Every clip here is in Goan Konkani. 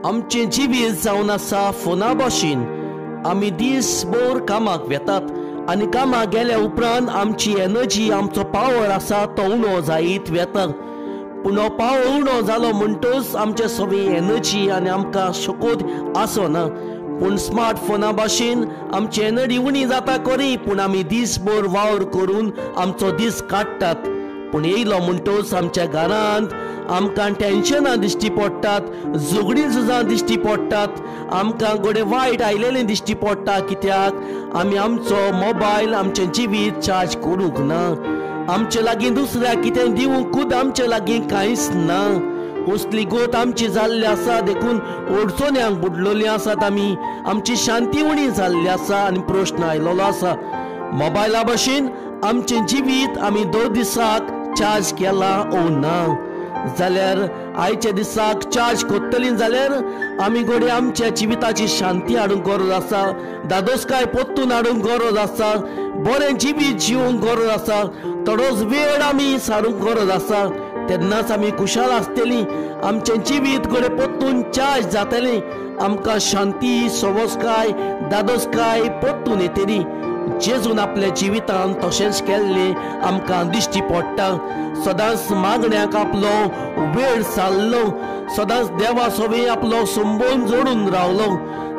आमचें जिवीत जावन आसा फोना भाशेन. आमी दीसभर कामाक वेतात आनी कामाक गेल्या उपरांत आमची एनर्जी, आमचो पावर आसा तो उणो जायत वेता. पूण हो पावर उणो जालो म्हणटच आमचे सगळी एनर्जी आनी आमकां शकोत आसना. पूण स्मार्टफोना भाशेन आमची एनर्जी उणी जाता खरी, पूण आमी दीसभर वावर करून आमचो दीस काडटात. पूण येयलो म्हणटच आमच्या घरांत आमकां टेन्शनां दिश्टी पडटात, झगडीं झुजां दिश्टी पडटात, आमकां घडये वायट आयलेलें दिश्टी पडटा. कित्याक आमी आमचो मोबायल, आमचें जिवीत चार्ज करूंक ना. आमचे लागीं दुसऱ्याक कितें दिवंक खूद आमचे लागीं कांयच ना. असली गोत आमची जाल्ली आसा, देखून अडचण्यांक बुडलेली आसात आमी. आमची शांती उणी जाल्ली आसा आनी प्रश्न आयलेलो आसा. मोबायला भाशेन आमचें जिवीत आमी 2 दिसाक चार्ज केला ओ ना जाल्यार आयच्या दिसाक चार्ज करतली जाल्यार आमी घडये आमच्या जिविताची शांती हाडूंक गरज आसा, दादोसकाय परतून हाडूंक गरज आसा, बरें जिवीत जिवंक गरज आसा, थोडोच वेळ आमी सारूंक गरज आसा. तेन्नाच आमी खुशाल आसतली, आमचें जिवीत घडये परतून चार्ज जातलें, आमकां शांती, सवसकाय, दादोसकाय परतून येतली. जेजून आपल्या जिवितान तशेंच केल्लें आमकां दिश्टी पडटा. सदांच मागण्याक आपलो वेळ सारलो, सदांच देवा सोबी आपलो संबंद जोडून रावलो.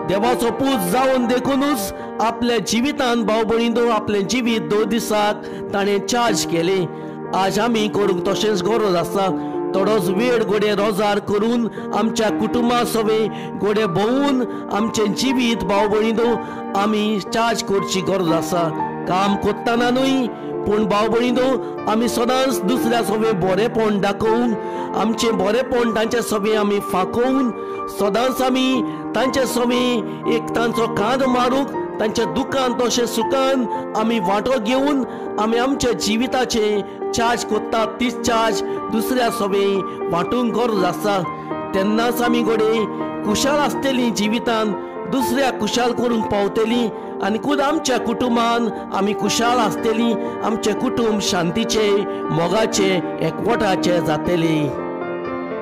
देवाचो पूत जावन देखूनच आपल्या जिवितान भाव भयणींनो आपलें जिवीत 2 दिसाक ताणें चार्ज केलें. आज आमी करूंक तशेंच गरज आसा. थोडोच वेळ घडये रोजार करून आमच्या कुटुंबा सोबे घडये भोंवून आमचें जिवीत भाव भयणींनो आमी चार्ज करची गरज आसा. काम करतना न्हय, पूण भाव भयणींनो आमी सदांच दुसऱ्या सोबे बरेंपण दाखोवन, आमचें बरेंपण तांचे सोबे आमी फाकोवन, सदांच आमी तांचे सोबे एक तांचो कांद मारूंक, तांच्या दुखान तशें सुखान आमी वांटो घेवन आमी आमच्या जिविताचें चार्ज करतात तीच चार्ज दुसऱ्या सोबे वांटूंक गरज आसा. तेन्नाच आमी घडये खुशाल आसतली जिवितान, दुसऱ्या खुशाल करूंक पावतली आनी खूद आमच्या कुटुंबान आमी खुशाल आसतली. आमचें कुटुंब शांतीचें, मोगाचें, एकवटाचें जातलें.